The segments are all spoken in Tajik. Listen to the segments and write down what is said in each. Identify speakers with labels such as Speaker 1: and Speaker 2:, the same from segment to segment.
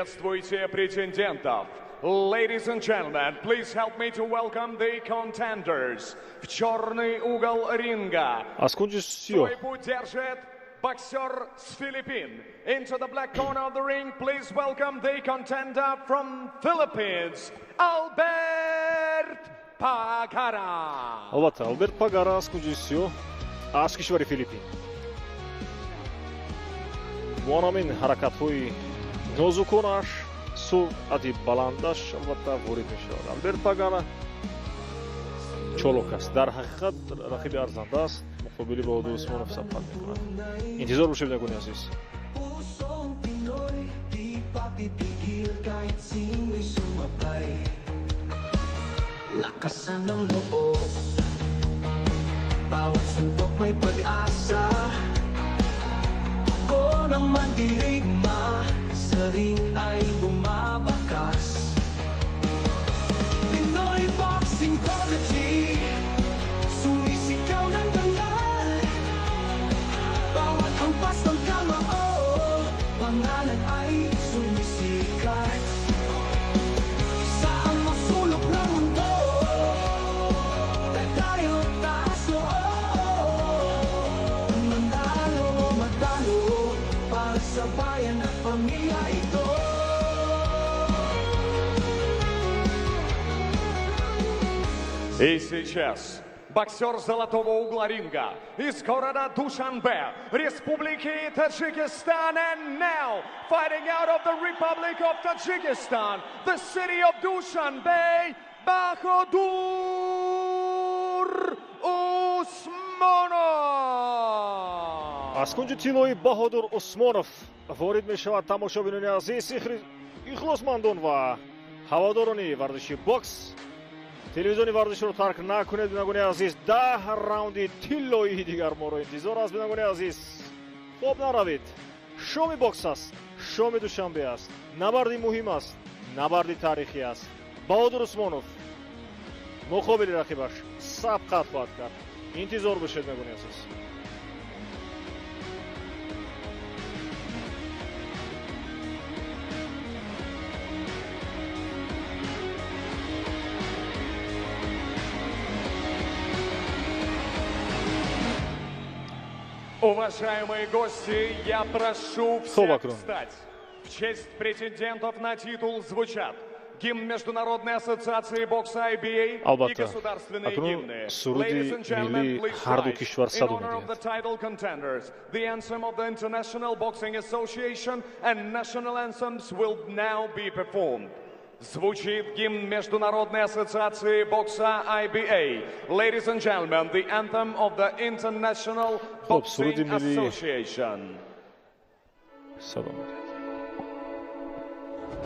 Speaker 1: Приветствуйте претендентов! Ladies and gentlemen, please help me to welcome the contenders. В черный угол ринга.
Speaker 2: Аз кунҷи сиёҳ
Speaker 1: Свой путь держит боксер с Филиппин. Into the black corner of the ring, please welcome the contender from Philippines, Albert Pagara.
Speaker 2: Албатта, Алберт Пагара аз кунҷи сиёҳ аз кишвари Филиппин бо ҳамин ҳаракатҳои нозуконаш, суръати баландаш албатта ворид мешавад. Алберт Пагара чолок аст, дар ҳақиқат рақиби арзанда аст, муқобили Баҳодур Усмонов сабқат мекунад. Интизор бошед, бинандагони азиз.
Speaker 3: Pusong Pinoy, di papipigil kahit sino'y sumabay. Lakasan ng loob, bawat suntok may pag-asa. Ko ng mandirigma, sa ring ay bumabakas. Pinoy Boxing Prodigy, sumisigaw ng dangal. Bawat hampas ng kamao, pangalan ay sumisikat. Sa ang sulok ng mundo, tayo taas noo. Manalo o matalo, para sa bayan at pamilya ito.
Speaker 1: И сейчас боксер золотого угла ринга из города Душанбе, Республики Таджикистан, and now fighting out of the Republic of Tajikistan, the city of Dushanbe, Bahodur Usmonov.
Speaker 2: Аз кунҷи тиллоӣ Баҳодур Усмонов ворид мешавад. Тамошобинони азиз, ихлосмандон ва ҳаводорони варзиши бокс, телевизиони варзишро тарк накунед, бинандагони азиз. 10 раунди тиллоии дигар моро интизор аст, бинандагони азиз. Хоб наравед, шоми бокс аст, шоми душанбе аст, набарди муҳим аст, набарди таърихӣ аст. Баҳодур Усмонов муқобили рақибаш сабқат хоҳад кард. Интизор бошед, бинандагони азиз.
Speaker 1: Уважаемые гости, я прошу всех
Speaker 2: Собакрон.
Speaker 1: Встать. В честь претендентов на титул звучат гимн Международной ассоциации бокса IBA и
Speaker 2: Албатта,
Speaker 1: государственные
Speaker 2: акнун
Speaker 1: гимны.
Speaker 2: суруди
Speaker 1: Ladies and gentlemen,
Speaker 2: миллии
Speaker 1: please
Speaker 2: ҳар ду
Speaker 1: rise.
Speaker 2: кишвар
Speaker 1: In
Speaker 2: садо
Speaker 1: honor of
Speaker 2: медиҳад.
Speaker 1: the title contenders, the anthem of the International Boxing Association and national anthems will now be performed. Звучит гимн Международной ассоциации бокса IBA. Ladies and gentlemen, the anthem of the International
Speaker 2: Хуб, суруди
Speaker 1: Boxing
Speaker 2: миллии
Speaker 1: Association.
Speaker 2: садо медиҳад.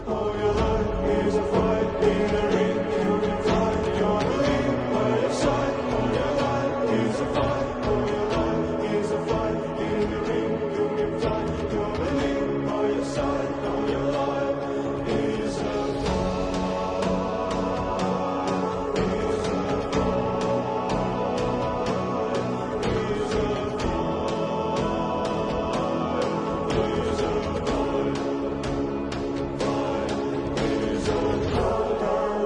Speaker 4: All your life is a fight in the ring. You can fight your belief by your side. All your life is a fight. All your life is a fight in the ring. You can fight your belief by your side. All your life is a fight. Is a fight. Is a fight. Is a fight. Is a fight.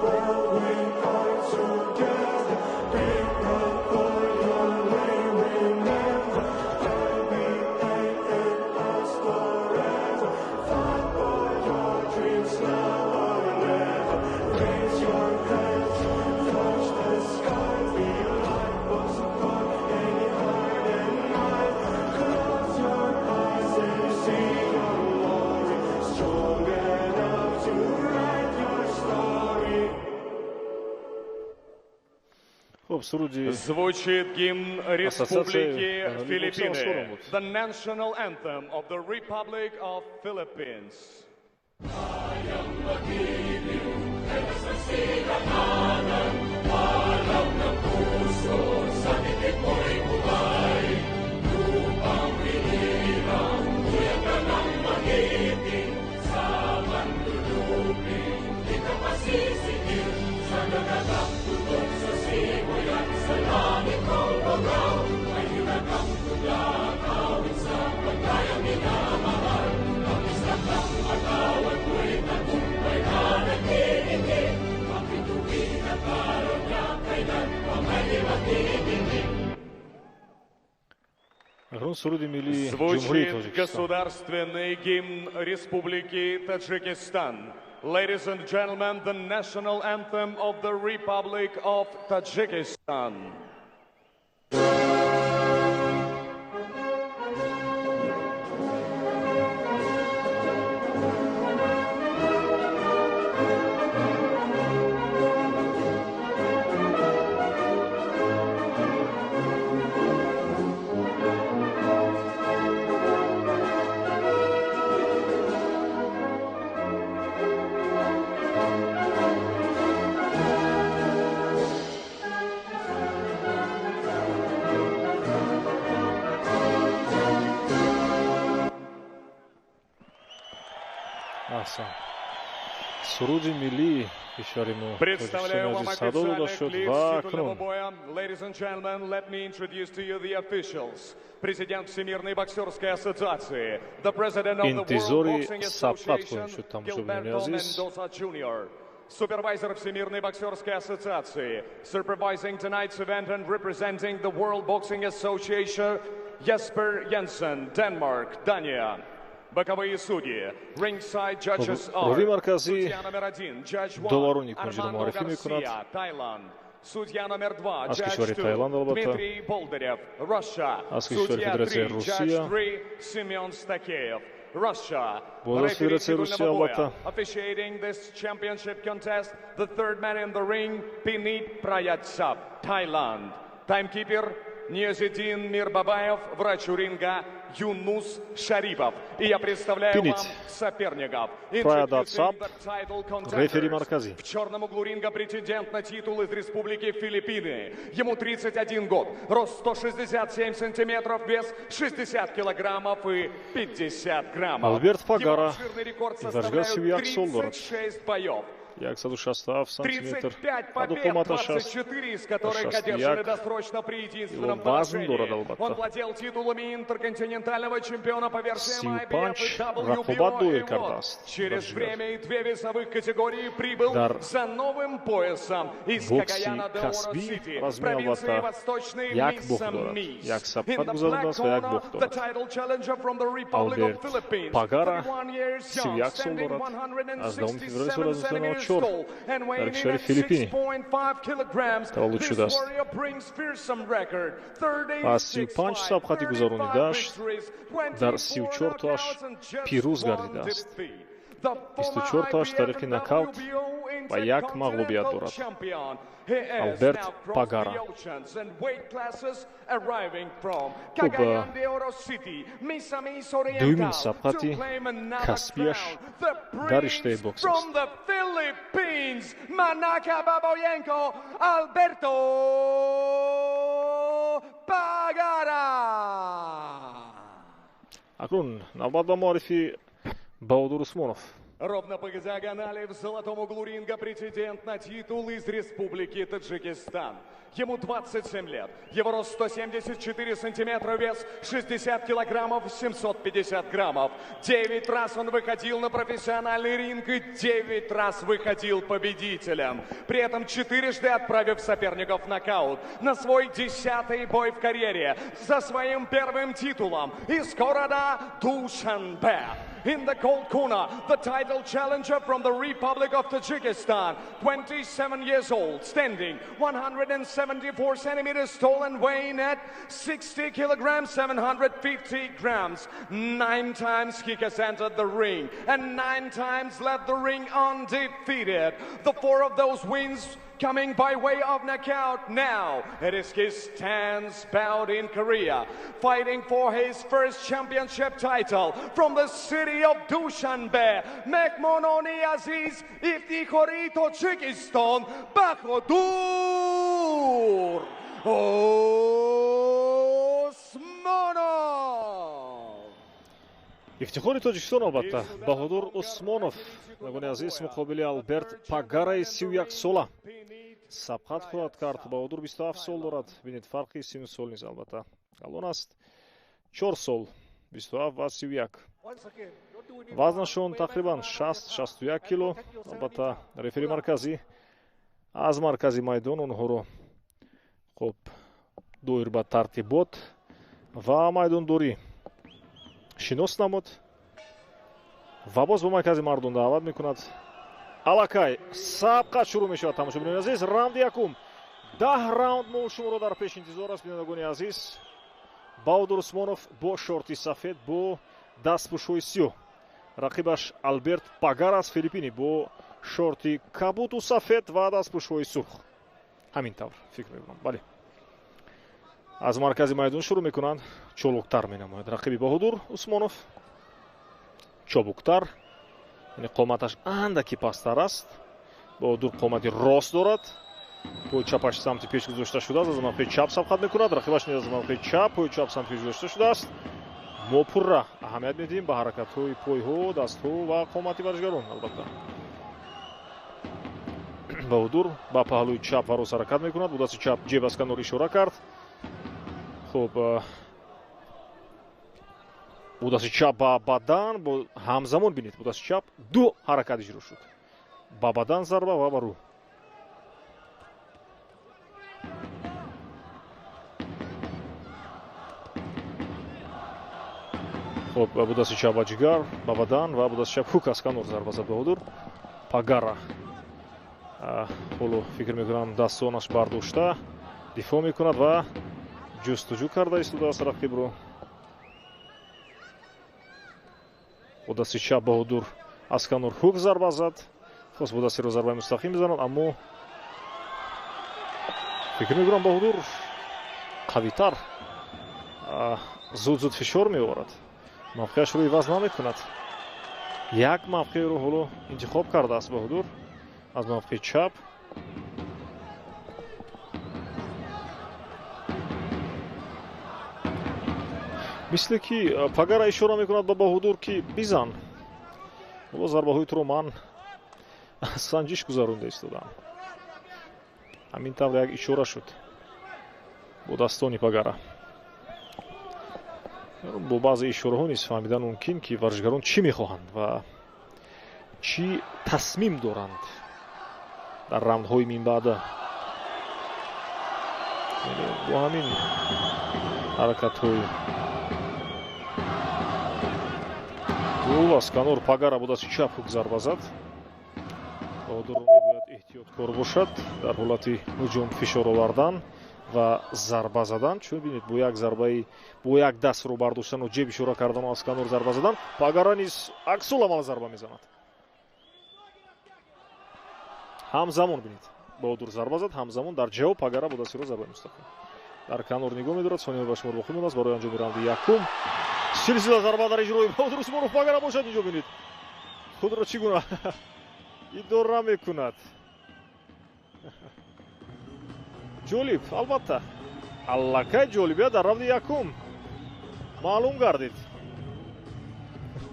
Speaker 4: When we are together, big brother, your name remember. I-B-A and us forever. Fight for your dreams now or never. Raise your hands, touch the sky. Feel like boxing for any heart and mind. Close your eyes and you see your glory. Strong enough to write your story.
Speaker 2: Хуб, суруди
Speaker 1: Звучит гимн
Speaker 2: Ассоциации
Speaker 1: Республики
Speaker 2: бокса
Speaker 1: Филиппины.
Speaker 2: Скоро будет.
Speaker 1: The national anthem of the Republic of Philippines.
Speaker 2: Акнун суруди миллии Ҷумҳурии
Speaker 1: Звучит
Speaker 2: Тоҷикистон.
Speaker 1: Государственный гимн Республики Таджикистан. Ladies and gentlemen, the national anthem of the Republic of Tajikistan.
Speaker 2: Аҳсан, суруди миллии кишвари мо
Speaker 1: Представляю
Speaker 2: Тоҷикистони
Speaker 1: вам
Speaker 2: азиз садо дода
Speaker 1: официальных
Speaker 2: шуд
Speaker 1: лиц
Speaker 2: ва
Speaker 1: титульного
Speaker 2: акнун
Speaker 1: боя. Ladies and gentlemen, let me introduce to you the officials. Президент Всемирной боксерской ассоциации, the president of the World
Speaker 2: интизори
Speaker 1: Boxing
Speaker 2: сабқат хоҳем
Speaker 1: Association,
Speaker 2: шуд, тамошобинони
Speaker 1: Gilberto
Speaker 2: азиз.
Speaker 1: Mendoza Jr. Supervisor Всемирной боксерской ассоциации, supervising tonight's event and representing the World Boxing Association, Jesper Jensen, Denmark, Dania. Боковые судьи, ringside judges are
Speaker 2: Рӯи марказӣ
Speaker 1: судья номер один, judge one,
Speaker 2: доварони кунҷиро
Speaker 1: Армандо
Speaker 2: муаррифӣ мекунад.
Speaker 1: Гарсия, Таиланд. Судья номер два,
Speaker 2: Аз
Speaker 1: judge
Speaker 2: кишвари
Speaker 1: two,
Speaker 2: Таиланд, албатта.
Speaker 1: Дмитрий Болдырев, Russia.
Speaker 2: Аз кишвари
Speaker 1: Судья
Speaker 2: Федератсияи
Speaker 1: три,
Speaker 2: Русия.
Speaker 1: judge three, Семен Стакеев, Russia.
Speaker 2: Боз аз
Speaker 1: Рефери
Speaker 2: Федератсияи Русия,
Speaker 1: титульного боя.
Speaker 2: албатта.
Speaker 1: Officiating this championship contest, the third man in the ring, Pinit Prayatsap, Thailand. Timekeeper Незидин Мирбабаев, врач у ринга Юнус Шарипов. И я представляю
Speaker 2: Пинит
Speaker 1: вам соперников.
Speaker 2: Праядатсап,
Speaker 1: Introducing the title contenders.
Speaker 2: рефери марказӣ.
Speaker 1: В черном углу ринга претендент на титул из Республики Филиппины. Ему 31 год, рост 167 сантиметров, вес 60 килограммов и 50 граммов.
Speaker 2: Альберт
Speaker 1: Его
Speaker 2: Пагара,
Speaker 1: обширный рекорд
Speaker 2: варзишгар
Speaker 1: составляют
Speaker 2: 31 сол дорад.
Speaker 1: 36 боев.
Speaker 2: 167 сантиметр,
Speaker 1: 35
Speaker 2: қаду
Speaker 1: побед,
Speaker 2: қоматаш аст
Speaker 1: 24 из которых
Speaker 2: 61
Speaker 1: одержаны досрочно при единственном
Speaker 2: Его вазн дорад,
Speaker 1: поражении.
Speaker 2: албатта.
Speaker 1: Он владел титулами интерконтинентального чемпиона по версиям IBF и
Speaker 2: 35
Speaker 1: WBO
Speaker 2: рақобат
Speaker 1: и
Speaker 2: доир
Speaker 1: WOD.
Speaker 2: кардааст
Speaker 1: Через
Speaker 2: варзишгар.
Speaker 1: время и две весовых категории прибыл
Speaker 2: Дар
Speaker 1: за новым поясом из
Speaker 2: бокси
Speaker 1: Кагаяна де Оро
Speaker 2: касбӣ
Speaker 1: Сити,
Speaker 2: разми,
Speaker 1: провинции
Speaker 2: албатта,
Speaker 1: Восточный
Speaker 2: як бохт дорад,
Speaker 1: Миссамис.
Speaker 2: як
Speaker 1: In
Speaker 2: сабқат
Speaker 1: the black
Speaker 2: гузаронидааст ва як
Speaker 1: corner,
Speaker 2: бохт
Speaker 1: the
Speaker 2: дорад.
Speaker 1: title challenger from the Republic of
Speaker 2: Алберт
Speaker 1: Philippines,
Speaker 2: Пагара
Speaker 1: 31 years young,
Speaker 2: 31 сол
Speaker 1: standing
Speaker 2: дорад, аз 10 феврали соли
Speaker 1: 167 centimeters
Speaker 2: 1994
Speaker 1: tall and
Speaker 2: дар
Speaker 1: weighing in
Speaker 2: кишвари
Speaker 1: at
Speaker 2: Филиппинӣ
Speaker 1: 6.5 kilograms.
Speaker 2: таваллуд
Speaker 1: This
Speaker 2: шудааст.
Speaker 1: warrior brings fearsome record,
Speaker 2: Аз
Speaker 1: 36
Speaker 2: 35
Speaker 1: fights,
Speaker 2: сабқати
Speaker 1: 35
Speaker 2: гузаронидаш
Speaker 1: victories,
Speaker 2: дар
Speaker 1: 24
Speaker 2: 34 тоаш
Speaker 1: knockouts and just
Speaker 2: пирӯз
Speaker 1: one
Speaker 2: гардидааст.
Speaker 1: defeat. The former
Speaker 2: 24 тоаш
Speaker 1: IBF
Speaker 2: тариқи
Speaker 1: and
Speaker 2: нокаут
Speaker 1: WBO
Speaker 2: ва як мағлубият
Speaker 1: Intercontinental
Speaker 2: дорад.
Speaker 1: champion. He is
Speaker 2: Алберт
Speaker 1: now crossed
Speaker 2: Пагара.
Speaker 1: the oceans and weight classes arriving from
Speaker 2: Хуб,
Speaker 1: Cagayan de Oro City, Misamis Oriental,
Speaker 2: дуюмин
Speaker 1: to
Speaker 2: сабқати
Speaker 1: claim another
Speaker 2: касбияш
Speaker 1: crown. The
Speaker 2: дар риштаи
Speaker 1: Prince
Speaker 2: бокс
Speaker 1: from
Speaker 2: аст.
Speaker 1: the Philippines, Manaka Baboyenko, Alberto Pagara.
Speaker 2: Акнун навбат ба муаррифи Баҳодур Усмонов.
Speaker 1: Ровно по диагонали в золотом углу ринга претендент на титул из Республики Таджикистан. Ему 27 лет. Его рост 174 сантиметра, вес 60 килограммов, 750 граммов. 9 раз он выходил на профессиональный ринг и 9 раз выходил победителем. При этом четырежды отправив соперников в нокаут. На свой 10-й бой в карьере за своим первым титулом из города Душанбе. In the cold corner, the title challenger from the Republic of Tajikistan, 27 years old, standing 174 centimeters tall and weighing at 60 kilograms, 750 grams. 9 times he has entered the ring and 9 times left the ring undefeated. The 4 of those wins coming by way of knockout. Now it is his 10th bout in Korea, fighting for his first championship title from the city of Dushanbe, Mekmononi Aziz Iftikhori Tajikistan, Bahodur Osmonov.
Speaker 2: Ифтихори Тоҷикистон, албатта, Баҳодур Усмонов, нагони азиз, муқобили Алберт Пагараи 31 сола сабқат хоҳад кард. Баҳодур 27 сол дорад. Бинед, фарқи сину сол низ, албатта, калон аст, 4 сол, 27 ва 31. Вазнашон тақрибан 60-61 кило. Албатта, рефери марказӣ аз маркази майдон онҳоро, хуб, доир ба тартибот Ва майдондорӣ шинос намуд ва боз ба маркази мардон даъват мекунад. Аллакай сабқат шурӯъ мешавад, тамошобинони азиз. Раунди якум, 10 раунд мо шуморо дар пеш интизор аст, бинандагони азиз. Баҳодур Усмонов бо шорти сафед бо дастпӯшҳои сиёҳ, рақибаш Алберт Пагар аз Филиппинӣ бо шорти кабуту сафед ва дастпӯшҳои сурх. Ҳамин тавр фикр мекунам, бале. Аз маркази майдон шурӯъ мекунанд, чолоктар менамояд рақиби Баҳодур Усмонов, чобуктар, яъне қоматаш андаки пасттар аст. Баҳодур қомати рост дорад, пои чапаш самти пеш гузошта шудааст, аз мавқеи чап сабқат мекунад, рақибаш низ аз мавқеи чап, пои чап самти пеш гузошта шудааст. Мо пурра аҳамият медиҳем ба ҳаракатҳои пойҳо, дастҳо ва қомати варзишгарон. Албатта Баҳодур ба паҳлӯи чап ва рост ҳаракат мекунад, бо дасти чап ҷеб аз канор ишора кард. Хуб, бо дасти чап ба бадан, бо ҳамзамон бинед, бо дасти чап ду ҳаракат иҷро шуд, ба бадан зарба ва ба рӯ. Хуб, бо дасти чап ба ҷигар, ба бадан ва бо дасти чап хук аз канор зарба зад Баҳодур. Пагара ҳоло фикр мекунам дастонаш бардошта дифоъ мекунад ва ҷустуҷӯ карда истодааст рақибро. Бо дасти чап Баҳодур аз канор хук зарба зад, хост бо дасти рост зарбаи мустақим бизанад, аммо фикр мекунам Баҳодур қавитар зуд-зуд фишор меоварад, мавқеашро иваз намекунад. Як мавқеро ҳоло интихоб кардааст Баҳодур аз мавқеи чап. Мисле ки Пагара ишора мекунад ба Баҳодур, ки бизан, ҳоло зарбаҳои туро ман санҷиш гузаронда истодам. Ҳамин тавр як ишора шуд бо дастони Пагара. Бо баъзе ишораҳо низ фаҳмидан мумкин, ки варзишгарон чӣ мехоҳанд ва чӣ тасмим доранд дар раундҳои минбаъда. Бо ҳамин ҳаракатҳои аз канор Пагара бо дасти чап хук зарба зад. Баҳодурро мебояд эҳтиёткор бошад дар ҳолати ҳуҷум фишор овардан ва зарба задан, чун бинед бо як зарбаи бо як дастро бардоштану ҷеб ишора кардану аз канор зарба задан, Пагара низ аксул амал зарба мезанад. Ҳамзамон бинед Баҳодур зарба зад, ҳамзамон дар ҷавоб Пагара бо дасти рост зарбаи мустақим. Дар канор нигоҳ медорад, сонияҳо ба шумор боқӣ мондааст барои анҷоми раунди якум. Силсила зарба дар иҷрои Баҳодур Усмонов. Пагара бошад, инҷо бинед худро чӣ гуна идора мекунад. Ҷолиб, албатта, аллакай ҷолибият дар раунди якум маълум гардид.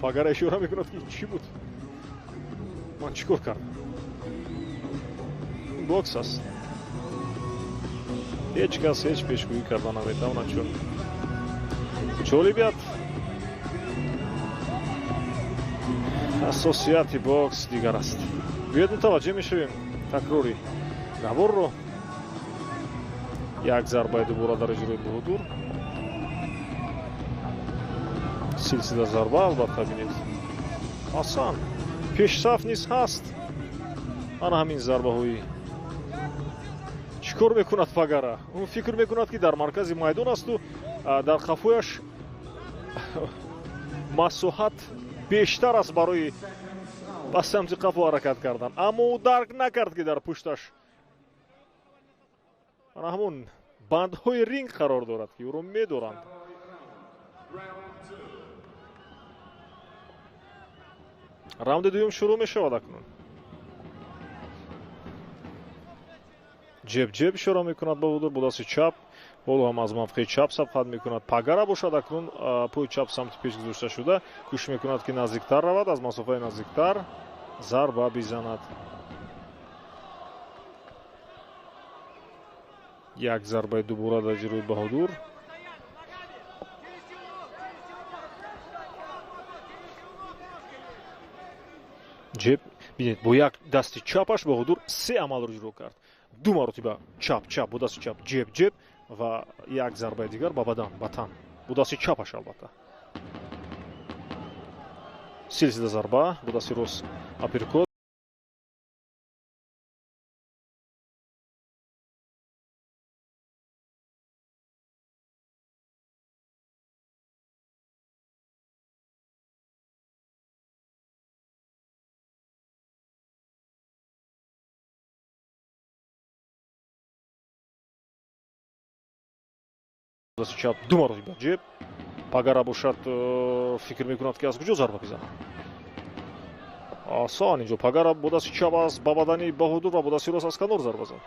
Speaker 2: Пагара ишора мекунад, ки чӣ буд, ман чӣ кор кардам? Бокс аст, ҳеҷ кас ҳеҷ пешгӯӣ карда наметавонад, чун ҷолибият асосияти бокс дигар аст. Биёед мутаваҷҷеҳ мешавем такрори наворро. Як зарбаи дубора дар иҷрои Баҳодур, силсила зарба, албатта бинед асан пешсаф низ ҳаст. Ана ҳамин зарбаҳои чӣ кор мекунад Пагара? Ӯ фикр мекунад, ки дар маркази майдон асту дар қафояш масоҳат бештар аст барои ба самти қафо ҳаракат кардан, аммо ӯ дарк накард, ки дар пушташ ана ҳамон бандҳои ринг қарор дорад, ки ӯро медоранд. Раунди дуюм шурӯъ мешавад акнун. Ҷеб-ҷеб ишора мекунад Баҳодур бо дасти чап, ҳоло ҳам аз мавқеи чап сабқат мекунад. Пагара бошад акнун пои чап самти пеш гузошта шуда, кӯшиш мекунад, ки наздиктар равад, аз масофаи наздиктар зарба бизанад. Як зарбаи дубора дар иҷрои Баҳодур. Ҷеб, бинед, бо як дасти чапаш Баҳодур се амалро иҷро кард. Ду маротиба чап чап бо дасти чап, ҷеб ҷеб ва як зарбаи дигар ба бадан, ба тан. Бо дасти чапаш албатта. Силсила зарба, бо дасти рост апперкот. Дасти чап ду маротиба ҷеб. Пагара бошад, фикр мекунад, ки аз куҷо зарба бизанад. Осон инҷо Пагара бо дасти чап аз ба бадани Баҳодур ва бо дасти рост аз канор зарба зад.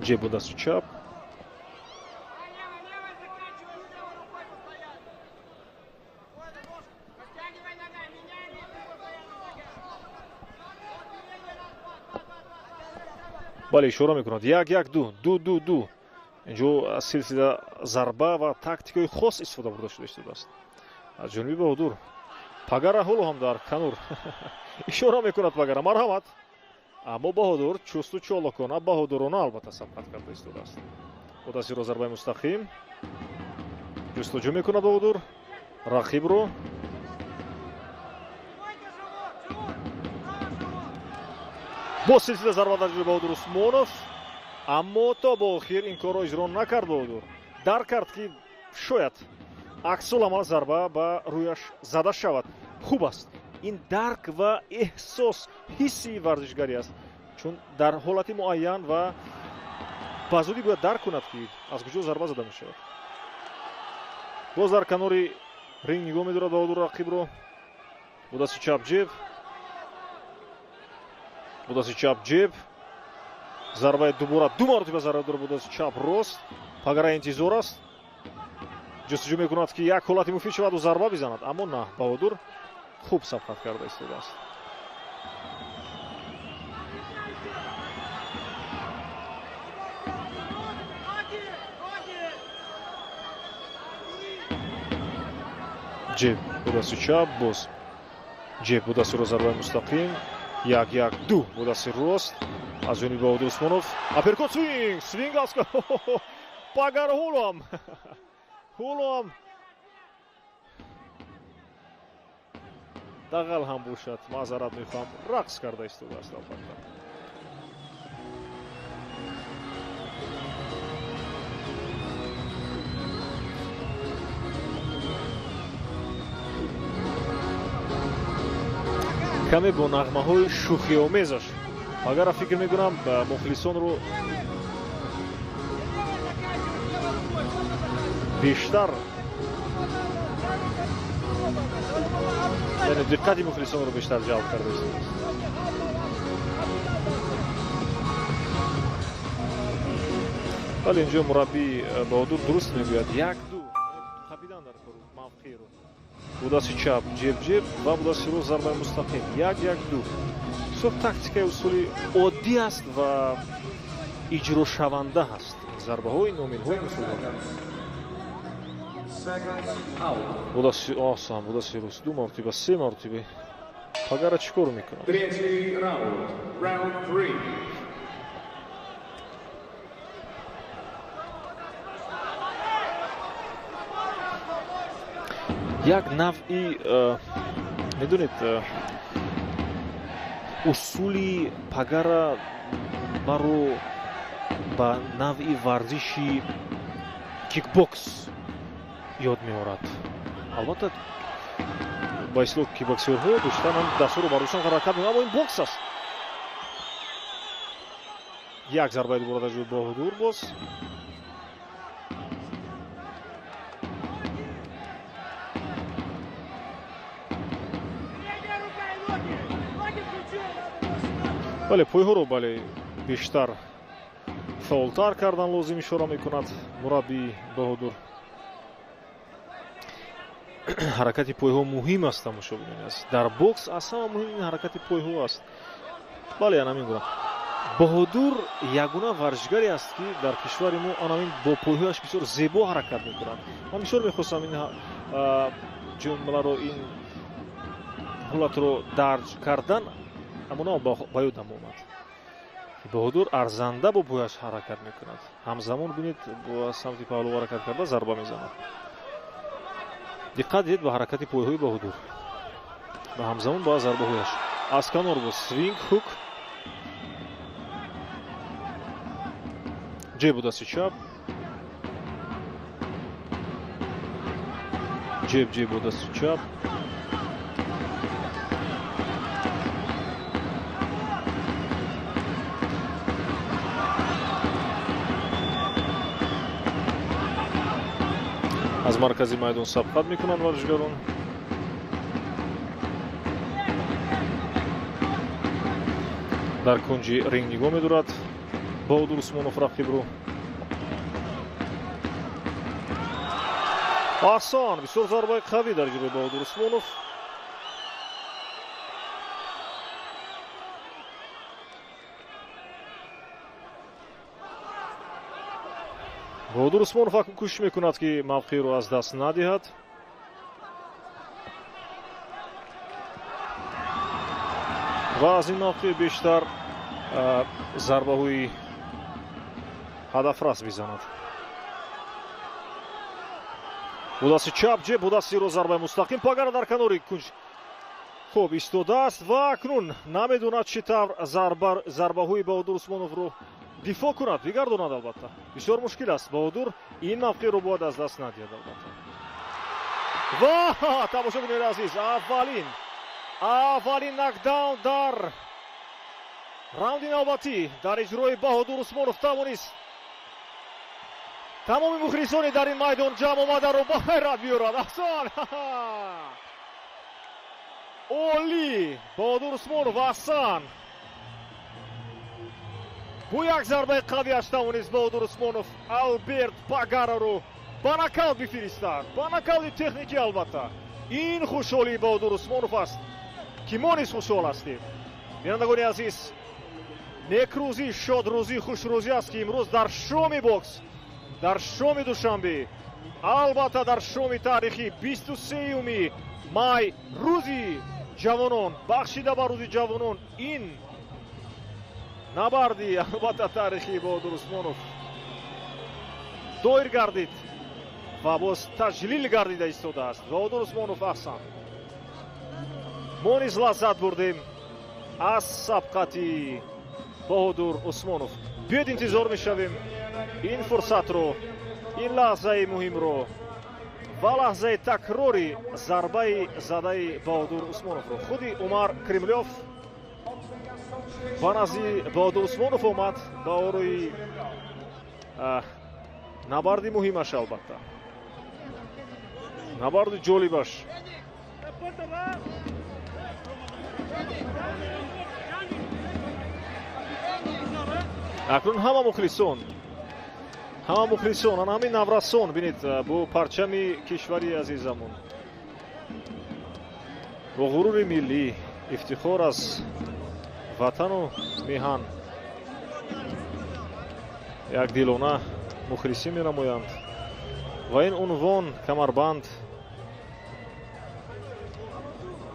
Speaker 2: Ҷеб бо дасти чап. Бале, ишора мекунад. Як, як, ду, ду, ду, ду. Инҷо силсила зарба ва тактикаи хос истифода бурда шуда истодааст аз ҷониби Баҳодур. Пагара ҳоло ҳам дар канор ишора мекунад. Пагара, марҳамат. Аммо Баҳодур чусту чолокона, баҳодурона албатта сабқат карда истодааст. Бо дасти рост зарбаи мустақим ҷустуҷӯ мекунад Баҳодур рақибро. Боз силсила зарба дар ҷои Баҳодур Усмонов, аммо то ба охир ин корро иҷро накард Баҳодур. Дарк кард, ки шояд аксул амал зарба ба рӯяш зада шавад. Хуб аст, ин дарк ва эҳсос, ҳисси варзишгарӣ аст, чун дар ҳолати муайян ва ба зудӣ бояд дарк кунад, ки аз куҷо зарба зада мешавад. Боз дар канори ринг нигоҳ медорад Баҳодур рақибро. Бо дасти чап ҷеб, бо дасти чап ҷеб, зарбаи дубора, ду маротиба зарба дорад бо дасти чап рост. Пагара интизор аст, ҷустуҷӯ мекунад, ки як ҳолати муфид шаваду зарба бизанад, аммо на, Баҳодур хуб сабқат карда истодааст. Ҷеб бо дасти чап, боз ҷеб бо дасти рост, зарбаи мустақим. Як, як, ду бо дасти рост аз ҷониби Баҳодур Усмонов. Апперкот, свинг, свинг аз Пагара. Ҳоло ҳам дағал ҳам бошад, маъзарат мехоҳам, рақс карда истодааст албатта. Каме бо нағмаҳои шӯхиомезаш Пагара, фикр мекунам, мухлисонро бештар, яъне диққати мухлисонро бештар ҷалб карда истодааст. Вале инҷо мураббӣ Баҳодур дуруст мегӯяд: як, ду, қапидан дар кор мавқеъро. Бо дасти чап ҷеб, ҷеб ва бо дасти рост зарбаи мустақим. Як, як, ду. Бисёр тактикаи усули оддӣ аст ва иҷрошаванда ҳаст. Зарбаҳои номилҳои усулҳо. Бо дасти осон, бо дасти рост ду маротиба, се маротиба. Пагара чӣ кор мекунад?
Speaker 1: Третий раунд. Раунд 3.
Speaker 2: Як навъи, медонед, усули Пагара маро ба навъи варзиши кикбокс ёд меорад. Албатта, ба истилоҳ кикбоксерҳо бештар ҳам дастҳоро бардоштан ҳаракат мекунанд, аммо ин бокс аст. Як зарбаи дубора дар ҷои Баҳодур боз. Бале, пойҳоро, бале, бештар фаъолтар кардан лозим, ишора мекунад мураббии Баҳодур. Ҳаракати пойҳо муҳим аст, тамошобинони азиз. Дар бокс аз ҳама муҳим ин ҳаракати пойҳо аст. Бале, анамин гуна Баҳодур ягона варзишгаре аст, ки дар кишвари мо анамин бо пойҳояш бисёр зебо ҳаракат мекунад. Ман бисёр мехостам ин ҷумларо, ин ҳолатро дарҷ кардан, аммо на ба ёдам омад. Ки Баҳодур арзанда бо пояш ҳаракат мекунад. Ҳамзамон бинед, бо самти паҳлӯ ҳаракат карда зарба мезанад. Диққат диҳед ба ҳаракати пойҳои Баҳодур ва ҳамзамон ба зарбаҳояш. Аз канор бо свинг хук. Ҷеб бо дасти чап. Ҷеб ҷеб бо дасти чап. Аз маркази майдон сабқат мекунанд варзишгарон. Дар кунҷи ринг нигоҳ медорад Баҳодур Усмонов рақибро. Аҳсан, бисёр зарбаи қавӣ дар ҷилои Баҳодур Усмонов. Баҳодур Усмонов акнун кӯшиш мекунад, ки мавқеъро аз даст надиҳад. Ва аз ин мавқеъ бештар зарбаҳои ҳадафрас бизанад. Бо дасти чап ҷеб, бо дасти рост зарбаи мустақим. Пагара дар канори кунҷ хуб истодааст ва акнун намедонад чӣ тавр зарбаҳои Баҳодур Усмоновро дифоъ кунад, бигардонад. Албатта бисёр мушкил аст. Баҳодур ин мавқеъро бояд аз даст надиҳад албатта. Ва тамошобинони азиз, аввалин нокдаун дар раунди навбатӣ дар иҷрои Баҳодур Усмонов тавонист тамоми мухлисони дар ин майдон ҷамъ омадаро ба ҳайрат биёрад. Аҳсан, олӣ Баҳодур Усмонов, аҳсан. Бо як зарбаи қавиаш тавонист Баҳодур Усмонов Алберт Пагараро ба нокаут бифиристад, ба нокаути техникӣ. Албатта ин хушҳолии Баҳодур Усмонов аст, ки мо низ хушҳол ҳастем. Бинандагони азиз, некрӯзӣ, шодрӯзӣ, хушрӯзӣ аст, ки имрӯз дар шоми бокс, дар шоми Душанбе, албатта дар шоми таърихӣ 23 май, рӯзи ҷавонон, бахшида ба рӯзи ҷавонон, ин набарди албатта таърихии Баҳодур Усмонов доир гардид ва боз таҷлил гардида истодааст. Баҳодур Усмонов, аҳсан. Мо низ лаззат бурдем аз сабқати Баҳодур Усмонов. Биёед интизор мешавем ин фурсатро, ин лаҳзаи муҳимро ва лаҳзаи такрори зарбаи задаи Баҳодур Усмоновро. Худи Умар Кремлёв ба назди Баҳодур Усмонов омад ба орои набарди муҳимаш, албатта набарди ҷолибаш. Акнун ҳама мухлисон, ҳама мухлисон, ана ҳамин наврасон, бинед, бо парчами кишвари азизамон, бо ғурури миллӣ, ифтихор аз ватану меҳан, якдилона мухлисӣ менамоянд ва ин унвон, камарбанд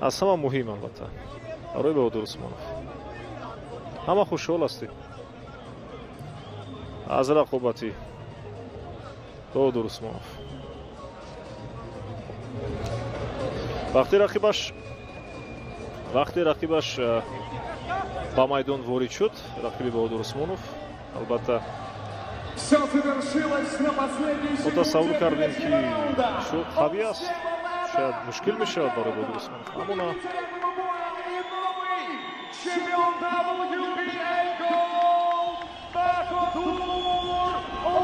Speaker 2: аз ҳама муҳим албатта барои Баҳодур Усмонов. Ҳама хушҳол ҳастем аз рақобати Баҳодур Усмонов. Вақте рақибаш ба майдон ворид шуд, рақиби Баҳодур Усмонов, албатта мо тасаввур кардем, ки бисёр қавӣ аст, шояд мушкил мешавад барои Баҳодур Усмонов, аммо на.
Speaker 1: Чемпион WBA Gold, Bahodur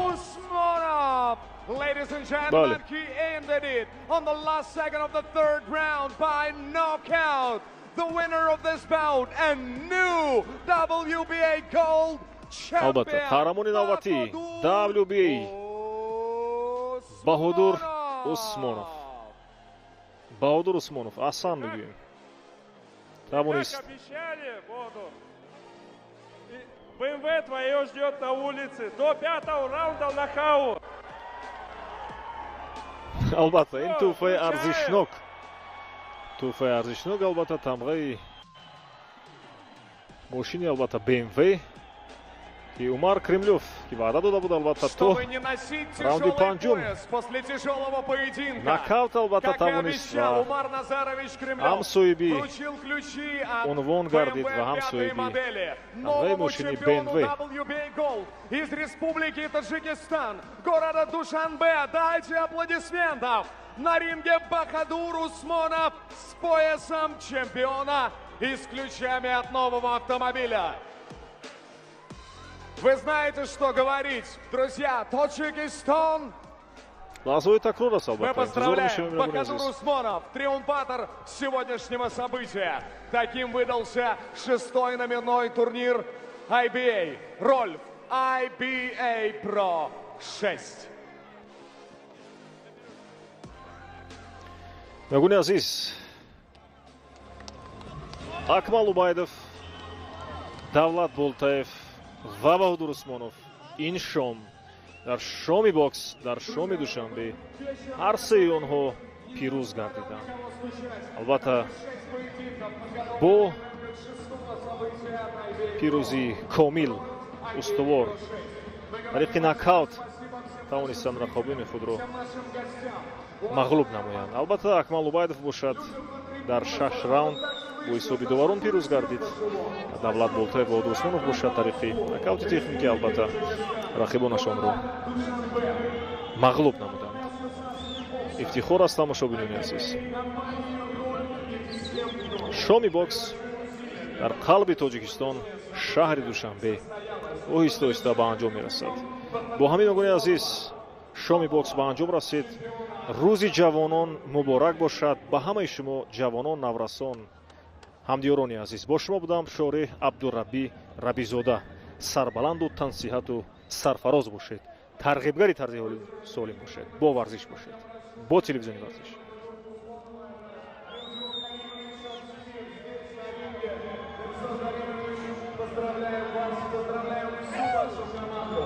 Speaker 1: Usmonov. Ladies and gentlemen, he ended it on the last second of the third round by knockout. The winner of this bout and new WBA Gold champion,
Speaker 2: Албатта қаҳрамони навбатӣ WBA Баҳодур Усмонов. Баҳодур Усмонов, аҳсан мегӯем, тавонист.
Speaker 4: Как обещали, Бодур. И БМВ твое ждет на улице. До пятого раунда нокаут.
Speaker 2: Албатта ин тӯҳфаи арзишнок, тӯҳфаи арзишнок, албатта тамғаи мошини, албатта БМВ. Ки Умар Кремлев, ки ваъда дода буд, албатта, то раунди панҷум нокаут, албатта, тавонист ва ҳам соҳиби унвон гардид ва ҳам соҳиби тамғаи мошини БМВ.
Speaker 1: Из Республики Таджикистан, города Душанбе, дайте аплодисментов! На ринге Бахадур Усмонов с поясом чемпиона и с ключами от нового автомобиля. Вы знаете, что говорить, друзья. Таджикистан.
Speaker 2: Лаҳзаҳои такрор аст, албатта.
Speaker 1: Мы поздравляем Бахадур Усмонов, триумфатор сегодняшнего события. Таким выдался шестой номерной турнир IBA. Рольф IBA Pro 6.
Speaker 2: Бинандагони азиз, Акмал Убайдов, Давлат Болтаев ва Баҳодур Усмонов ин шом дар шоми бокс, дар шоми Душанбе ҳар сеи онҳо пирӯз гардиданд, албатта, бо пирӯзии комил, устувор, тариқи нокаут тавонистанд рақобини худро мағлуб намоянд. Албатта, Акмал Убайдов бошад, дар шаш раунд бо ҳисоби доварон пирӯз гардид. Давлат Болтаев ва Усмонов бошад, тариқи нокаути техникӣ, албатта, рақибонашонро мағлуб намуданд. Ифтихор аст, тамошобинони азиз, шоми бокс дар қалби Тоҷикистон, шаҳри Душанбе, оҳиста оҳиста ба анҷом мерасад. Бо ҳамин, бинандагони азиз, шоми бокс ба анҷом расид. Рӯзи ҷавонон муборак бошад ба ҳамаи шумо, ҷавонон, наврасон, ҳамдиёрони азиз. Бо шумо будам Шореҳ Абдураббӣ Рабизода. Сарбаланду тансиҳату сарфароз бошед, тарғибгари тарзи солим бошед, бо варзиш бошед, бо телевизиони варзиш.
Speaker 1: Поздравляем вас, поздравляем всю вашу команду.